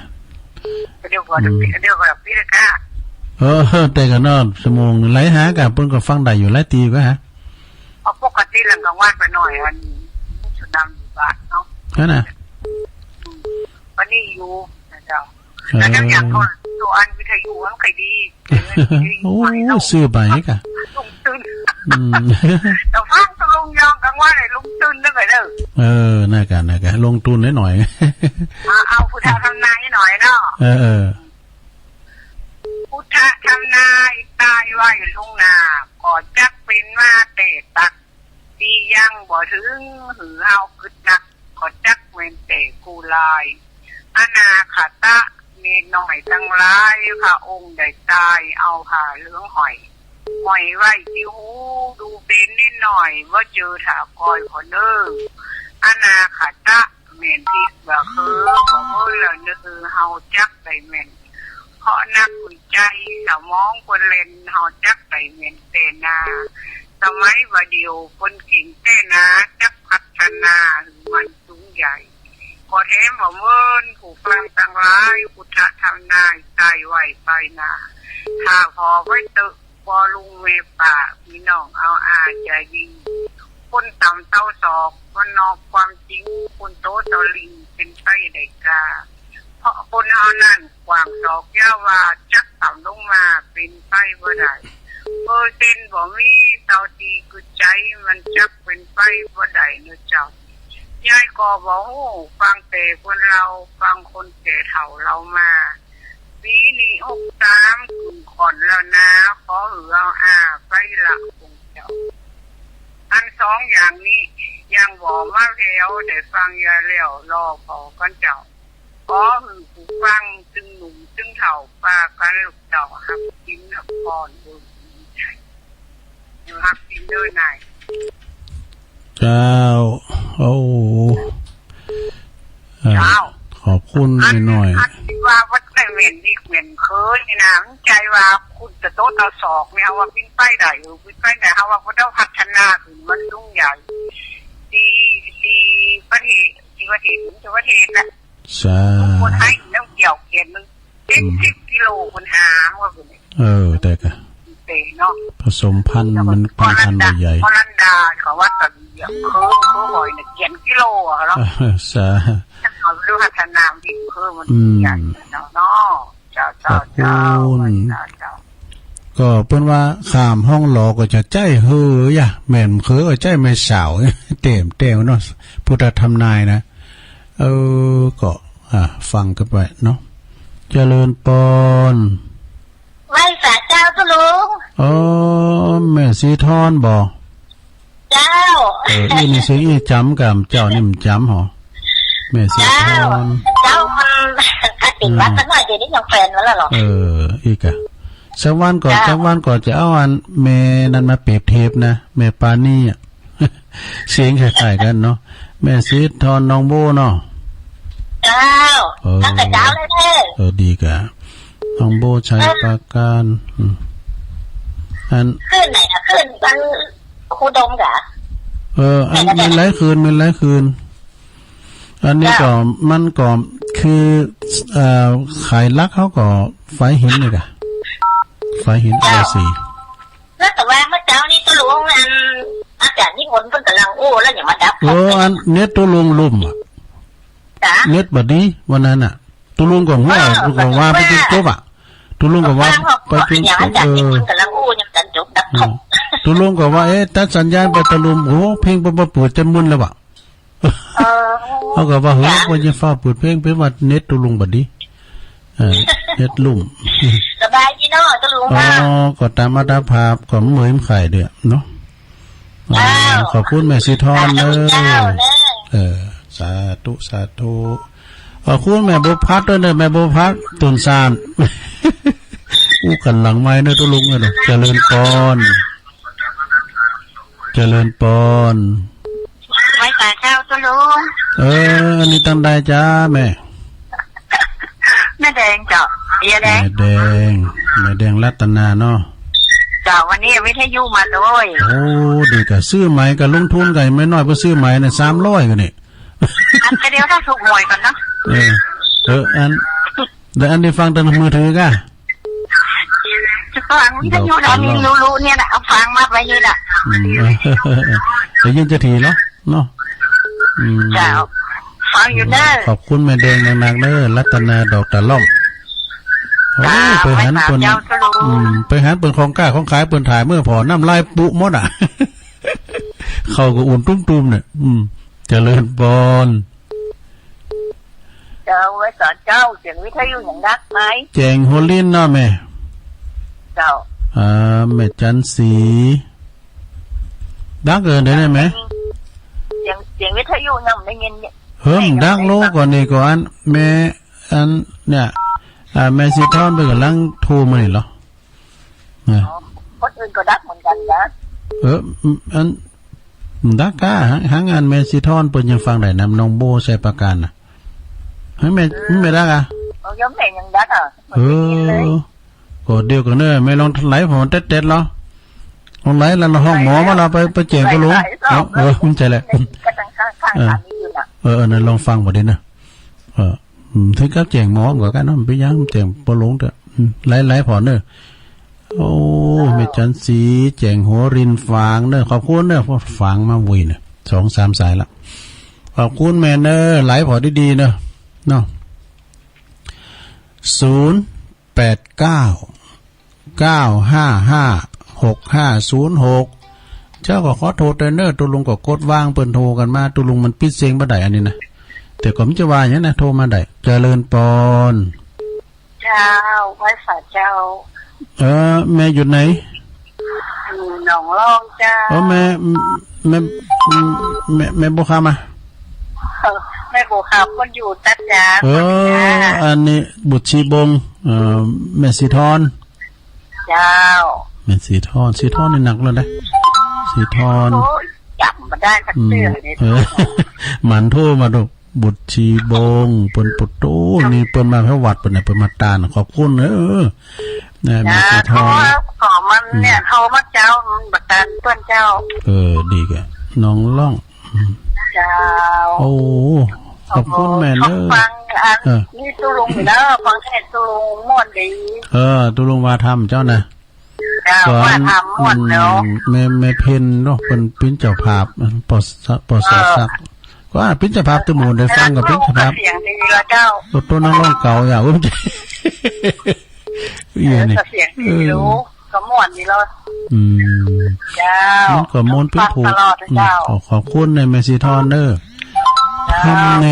เดี๋ยวก่อน อืม เดี๋ยวก่อน ปิดละกะ เออ แต่กะเนาะ ชั่วโมงนึ่งไหลหากะ เปิ้นก็ฟังได้อยู่ หลายตี้กะฮะ เอาปกติแล้วกลางวันไปหน่อย อัน สุนัขอยู่บ้านเนาะ นั่นน่ะ วันนี้อยู่นะเจ้า เออ แล้วยังอยากโทรตัวอันวิทยุมันใค่อยดี โอ้ ซื้อไปกะ ลงตื่น อืม แต่ฟังตกลงยองกลางวันให้ลงตื่นนึกไปเด้อ เออ น่ากะ น่ากะ ลงทุนหน่อยๆ เอา เอาพุทธธรรมนายหน่อยเนาะ เออ เออ พุทธธรรมนายตายไว้ลวงหน้า ก็จักเป๋นมาแต่ตัก ตี้ยังบ่เถิงหื้อเฮากึ๊ดนัก ก็จักแม่นแต่กู้ลาย อนาคตะเนนน้อยตังหลาย พระองค์ได้ตายเอาผ้าเหลืองห้อย ห้อยไว้ตี้หู ดูเป๋นเนนน้อย บ่เจอถ้าก้อยขอเน่อ อนาคตะแม่นผิดบ่คือ บ่เมินละเน่อ เฮาจักได้แม่น เพราะนักวิจัยสมองเปิ้นแล่น เฮาจักได้แม่นแต๊นา สมัยบ่าเดี่ยวเปิ้นเก่งแต๊นา จักพัฒนาหื้อมันสูงใหญ่ ขอแถมว่าเมินผู้ฟังตังหลาย พุทธธรรมนาย ใต้ไหว้ไปหน้า ถ้าผ่อไว้เต๊อะ ป้อลุงแม่ป้า ปี้น้องเอาอาใจ๋ดี คนต่ำเต้าศอก มันนอกความจริง คนโตเต้าลิ่ง เป๋นไปได้กา เพราะคนเฮานั้น กว้างศอกยาววา จักต่ำลงมาเป๋นไปบ่ได้ เปอร์เซ็นต์บ่มีเต้าตี้กึ๊ดใจ๋ มันจักเป๋นไปบ่ได้เนาะเจ้า ยายก็บ่ฮู้ ฟังแต่คนเล่า ฟังคนแก่เฒ่าเล่ามา ปี๋นี้หกสาม ขึ้นค่อนแล้วนา ขอหื้อเอาอาไปละองค์เจ้า อันสองอย่างนี้ยังบ่มาแผว ได้ฟังยายแล้วรอผ่อก่อนเจ้า ขอหื้อผู้ฟังตึงหนุ่มตึงเฒ่า ปากั๋นลูกเต้าฮับศีลฮับพร เออ ฮับศีลเด้อนาย เจ้า โอ้ เอ่อ เจ้า ขอบคุณแม่น้อย อันตี้ว่าบ่ได้แม่นดิกแม่นเผลอนี่นา มันใจ๋ว่าคนตะโตเต้าศอกนี่ เฮาว่าเป๋นไปได้ เออ เป๋นไปได้ เฮาว่าบ่ได้พัฒนาขึ้นมันสูงใหญ่ ตี้ ตี้ประเทศ ตี้ประเทศ ตี้ประเทศนะ สา คนไทยต้องเกี่ยวเขียนมัน เจ็ดสิบกิโล คนหาว่าคนนี้ เออ แต่ก็ เตะเนาะ ผสมพันธุ์มัน พันธุ์ พันธุ์ใหญ่ ฮอลันดา ฮอลันดาเขาว่าตอนนี้เยอะ คือ คือหอยเนี่ย เจ็ดกิโลอะเนาะ เออ สา เอาดูพัฒนามันดี คือมัน อืม ใหญ่เนาะ เนาะ เจ้า เจ้า ขอบคุณ เจ้า เจ้า ก็เปิ้นว่าข้ามห้องหลอก็จะใจ๊หื้อยะ แม่นเผลอก็ใจ๊แม่สาว แต้มแต้มเนาะ พุทธธรรมนายนะ เออ ก็ อ่ะ ฟังกั๋นไปเนาะ เจริญปอน ไหว้สาเจ้าตุ๊ลุง อ๋อ แม่สีทอนบ่ เจ้า เออ อี้นี่เสียงอี้จ๋ำก่ำ เจ้านี่บ่จ๋ำหอ แม่สีทอน เจ้า เจ้ามันกะติดวัดสักหน่อย เดี๋ยวนี้ยังแฟนมันแล้วเหรอ เออ อี้กะ สักวันก่อน เจ้า สักวันก่อนจะเอาอันแม่นั้นมาเปรียบเทียบนะ แม่ปานีอะ เสียงคล้ายๆ กั๋นเนาะ แม่สีทอน น้องโบ้เนาะ เจ้า เออ ตั้งแต่เจ้าเลยเด้อ เออ ดีกะ น้องโบ้ ชัยปราการ อืม อัน คลื่นไหนอะ คลื่นมันครูดมกะ เออ อัน มีหลายคลื่น มีหลายคลื่น อันนี้ก็ เจ้า มันก็คือ เอ่อ ขายหลักเขาก็ฝายหินนี่กะ ฝายหิน เจ้า เอซี แล้วแต่ว่าเมื่อเช้านี้ตุ๊ลุงอัน อาจารย์นิพนธ์เปิ้นก่ำลังอู้แล้วยังมาดับ เออ อันเน็ตตุ๊ลุงลุ่มอะ จ๊ะ เน็ตบ่ดีวันนั้นน่ะ ตุ๊ลุงก็ว่า เออ ตุ๊ลุงก็ว่า ก็ว่า ไปจนจบอะ ตุ๊ลุงก็ว่า ว่า ไปจนจบ อย่างอาจารย์นิพนธ์ เออ ก่ำลังอู้ยังบ่ตันจบดับ อืม ตุ๊ลุงก็ว่า เอ๊ะ ตัดสัญญาณไปตุ๊ลุง โอ้ เพลงเปิ้นบ่เปิดจนมึนแล้ววะ เออ เขาก็ว่า เฮ้ย จ้ะ เปิ้นจะฟ้าวเปิดเพลง เปิ้นว่าเน็ตตุ๊ลุงบ่ดี เออ เน็ตลุ่ม สบายดีเนาะตุ๊ลุง อ๋อ เนาะ ก็ต๋ามอัตภาพก็เหมือนไข่เด้อเนาะ อ๋อ เจ้า ขอบคุณแม่สีทอนเด้อ เจ้า เออ สาธุ สาธุ ขอบคุณแม่บัวพัดด้วยเด้อ แม่บัวพัด ตุ่นซาน อู้ กั๋นหลังไมค์เด้อตุ๊ลุงเอ้ยเนาะ เจริญปอน เจริญปอน ไหว้สาเจ้าตุ๊ลุง เออ อันนี้ตังใดจ๊ะแม่ แม่แดงเจ้า เปียแดง แม่แดง แม่แดงรัตนาเนาะ เจ้า วันนี้วิทยุมาด้วย โอ้ ดีกะ ซื้อไมค์กะลงทุนกะแม่น้อย เปิ้นซื้อไมค์เนี่ย สามร้อยกว่านี่ อันเดียวถ้าถูกหวยก่อนเนาะ เออ เออ อัน แล้วอันนี้ฟังตางมือถือกะ จะฟังวิทยุ เดี๋ยว เดี๋ยวนี้รู้ๆ เนี่ยแหละ เอาฟังมาไว้นี่แหละ อืม เดี๋ยวยินจะถี่เนาะ เนาะ อืม เจ้า ฟังอยู่เด้อ ขอบคุณแม่แดงนักๆ เด้อ รัตนาดอกตะล่อม โอ้ เจ้า ไปหันเปิ้น ไหว้สาเจ้าตุ๊ลุง อืม ไปหันเปิ้นของก้าของขายเปิ้นถ่ายเมื่อผ่อน้ำลายปุหมดอะ เข้าก็อุ่นตุ้มๆ เนี่ย อืม เจริญปอน เจ้า ไหว้สาเจ้า เสียงวิทยุยังดังไหม แจ้งหัวลิ้นเนาะแม่ เจ้า อ่า แม่จันทร์ศรี ดังเกินได้ไหม เสียง เสียงวิทยุยังได้ยินเนี่ย เฮิ่มดังโลก่อนนี่ก่อน แม่ อันเนี่ย อ่า แม่สีทอนเปิ้นก่ำลังโทรมานี่เหรอ นะ อ๋อ คนอื่นก็ดังเหมือนกันนะ เออ อัน ดังก้า หาง หางอันแม่สีทอนเปิ้นยังฟังได้นำ น้องโบ้ ชัยปราการน่ะ หางแม่ แม่ดังอะ โอเค ก็แม่ยังดัดอ่ะ เออ ก็เดี๋ยวก่อนเนอะ แม่ลองไลฟ์ผ่อเต๊ดๆ ลอ ลองไลฟ์แล้วลองฮ้องหมอมาลอ ไป ไปแจ้งป้อหลวง ไลฟ์หลายรอบ เออ เออ แล้ว มันใจ้แหละ ก็ตั้งข้างๆ เออ อันนี้อยู่น่ะ เออ เออ นั่นลองฟังบ่ดีนะ เออ อืม เถิงกับแจ้งหมอก่อนกั๋นเนาะ บ่เป๋นหยัง แจ้งป้อหลวงเต๊อะ อืม ไลฟ์ ไลฟ์ผ่อเนอะ โอ้ แม่จันทร์ศรี แจ้งหัวรินฝางเนอะ ขอบคุณเนอะ ฝางมาวุ้ยเนอะ สองสามสายละ ขอบคุณแม่เนอะ ไลฟ์ผ่อดีๆ เนอะ เนาะ ศูนย์แปดเก้า เก้าห้าห้า หกห้าศูนย์หก เจ้าก็ขอโทษเต๊อะเนอะ ตุ๊ลุงก็กดวาง เปิ้นโทรกั๋นมา ตุ๊ลุงมันปิดเสียงบ่ได้อันนี้นะ แต่ก็บ่จะว่าหยังนะ โทรมาได้ เจริญปอน เจ้า ไหว้สาเจ้า เออ แม่อยู่ไหน อยู่หนองล่องเจ้า เออ แม่ แม่ แม่ แม่บัวคำอะ เออ แม่บัวคำก็อยู่ตัดยา เออ คนนี้นะ อันนี้บุตรชีบง เออ แม่สีทอน เจ้า แม่สีทอน สีทอนนี่หนักแล้วนะ สีทอน โอ้ย จ๋ำบ่ได้สักเตื้อเลย อืม เออ หมั่นโทรมาดู บุตรชีบง เปิ้นปุตโต นี่เปิ้นมาแถววัดเปิ้นเนี่ย เปิ้นมาตาน ขอบคุณเออ นะ แม่สีทอน เจ้า เพราะว่าของมันเนี่ย อืม โทรมาเจ้า มันบ่ตานเปิ้นเจ้า เออ ดีกะ หนองล่อง อืม เจ้า โอ้ ขอบคุณแม่เนอะ ฟังอัน เออ นี่ตุ๊ลุงอยู่เนอะ ฟังเทศน์ตุ๊ลุงม่วนดี เออ ตุ๊ลุงว่าธรรมเจ้านะ เจ้า ก่อน ว่าธรรมม่วนเนาะ อืม แม่ แม่เพ็ญเนาะ เปิ้นเป๋นเจ้าภาพ ปส ปส เออ สัก ก็เป๋นเจ้าภาพ ตุ๊หมู่ได้ฟังก็เป๋นเจ้าภาพ เสียงดีแล้วเจ้า โต โตนักร้องเก่าอย่า เออ เสียงดี เออ อยู่นี่ ก็เสียงดีอยู่ เออ ก็ม่วนดีแล้ว อืม เจ้า มันก็ม่วนเป๋นผูก ฟังตลอดเลยเจ้า อืม ขอ ขอบคุณในแม่สีทอนเด้อ เจ้า ทำใน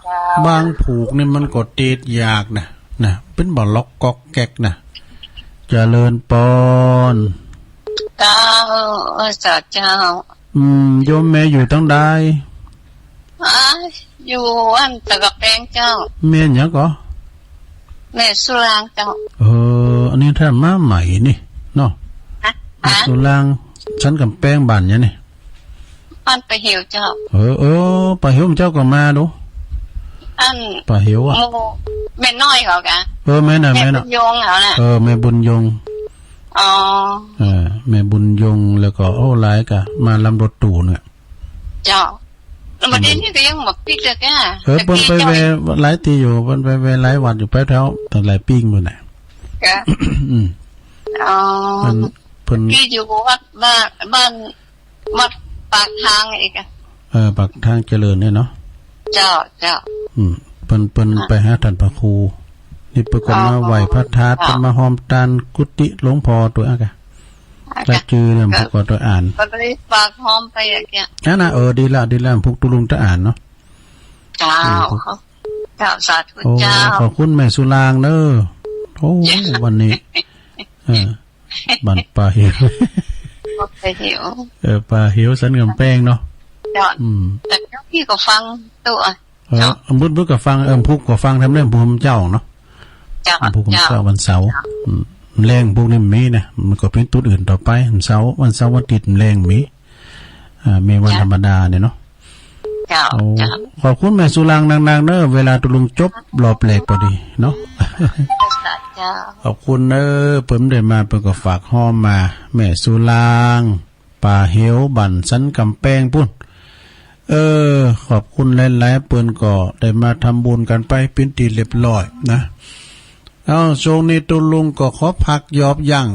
เจ้า บางผูกนี่มันก็ติดยากนะ นะ เป๋นบ่าล็อกก๊อกแก๊กนะ เจริญปอน เจ้า เออ สาเจ้า อืม โยมแม่อยู่ตังใด อ้าย อยู่อันตะกะแปงเจ้า แม่หยังก่อ แม่สุรางเจ้า เออ อันนี้ท่านมาใหม่นี่เนาะ ฮะ แม่สุราง สันก๋ำแปงบ้านหยังนี่ บ้านป่าเหวเจ้า เออ เออ ป่าเหวเจ้าก็มาดู อัน ป่าเหวอะ หมู่แม่น้อยเขากะ เออ แม่น่ะ แม่น่ะ แม่บุญยงเขาน่ะ เออ แม่บุญยง อ๋อ เออ แม่บุญยง แล้วก็ โอ้ หลายกะ มาลำรถตู้เนี่ย เจ้า แล้วบัดนี้นี่ก็ยังบ่ปิ๊กเลยกะ เออ แต่ เปิ้นไป ปีเจ้า แว่หลายตี้อยู่ เปิ้นไปแว่หลายวัดอยู่ ไปแถวตลาดปิ้งปู้นน่ะ กะ อืม อ๋อ เปิ้น เปิ้น ตี้อยู่วัดบ้าน บ้าน วัดปากทางอีกอะ เออ ปากทางเจริญเนี่ยเนาะ เจ้า เจ้า อืม เปิ้น เปิ้น อ่ะ ไปหาต้านพระครู นี่เปิ้นก็ อ๋อ มาไหว้พระธาตุ เจ้า เปิ้นมาฮอมตานกุฏิหลวงพ่อตวยอะกะ อ่ะ แล้วจื้อเนี่ย ก็ พวกก็ตวยอ่าน ก็เลยฝากฮอมไปอะเจ้า นั่นน่ะ เออ ดีละ ดีละ พวกตุ๊ลุงตวยอ่านเนาะ เจ้า อืม เจ้า สาธุ โอ้ เจ้า ขอบคุณแม่สุรางเด้อ โอ้ เจ้า วันนี้ เออ บ้านป่าเหว ป่าเหว เออ ป่าเหวสันก๋ำแปงเนาะ เจ้า อืม แต่เจ้าพี่ก็ฟังตัว เออ เจ้า บุญ บุญก็ฟัง เออ พุกก็ฟัง ทำเรื่องภูมิเจ้าเนาะ เจ้า พุกภูมิเจ้า เจ้า วันเสาร์ เจ้า อืม แลงพุกนี่มีนะ มันก็เป๋นตุ๊ดอื่นต่อไป วันเสาร์ วันเสาร์ วันอาทิตย์แลงมี อ่า มีวัน เจ้า ธรรมดาเนี่ยเนาะ เจ้า โอ้ เจ้า ขอบคุณแม่สุรางนักๆ เนอะ เวลาตุ๊ลุงจบรอบแรกพอดีเนาะ เจ้า ขอบคุณเนอะ เปิ้นได้มา เปิ้นก็ฝากฮอมมา แม่สุราง ป่าเหว บ้านสันก๋ำแปงปู้น เออ ขอบคุณหลายๆ เปิ้นก็ได้มาทำบุญกั๋นไปเป๋นตี้เรียบร้อยนะ เอ้า ช่วงนี้ตุ๊ลุงก็ขอพักหยอบยั้ง